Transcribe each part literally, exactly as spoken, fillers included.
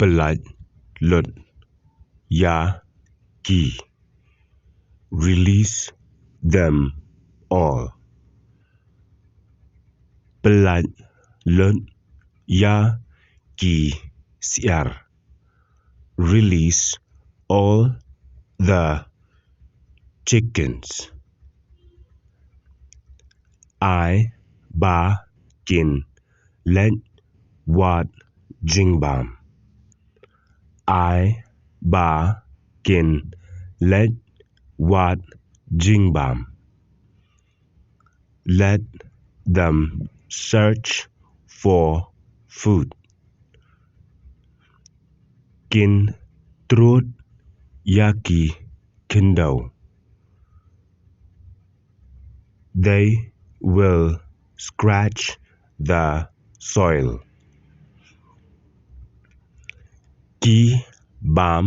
Pyllait lut ïa ki. Release them all. Pyllait lut ïa ki syiar. Release all the chickens. Ai ba kin leit wad jingbam. Ai ba kin leit wad jingbam. Let them search for food. Kin trud ïa ki khyndew. They will scratch the soil. Ki bam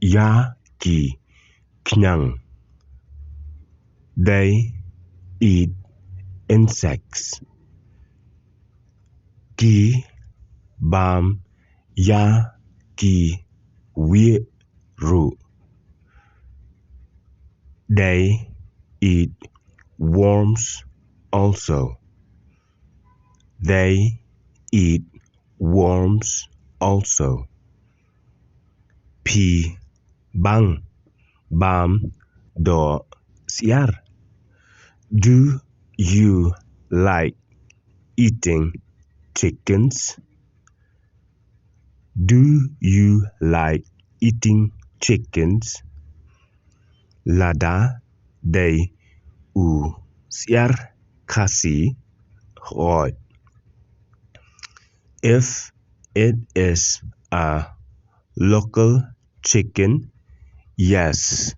ïa ki khñiang. They eat insects. Ki bam ïa ki wieh ruh. They eat worms also. They eat worms also. Phi bang bam doh syiar? Do you like eating chickens? Do you like eating chickens? Lada dei u syiar Khasi, hooid. If it is a local chicken, yes,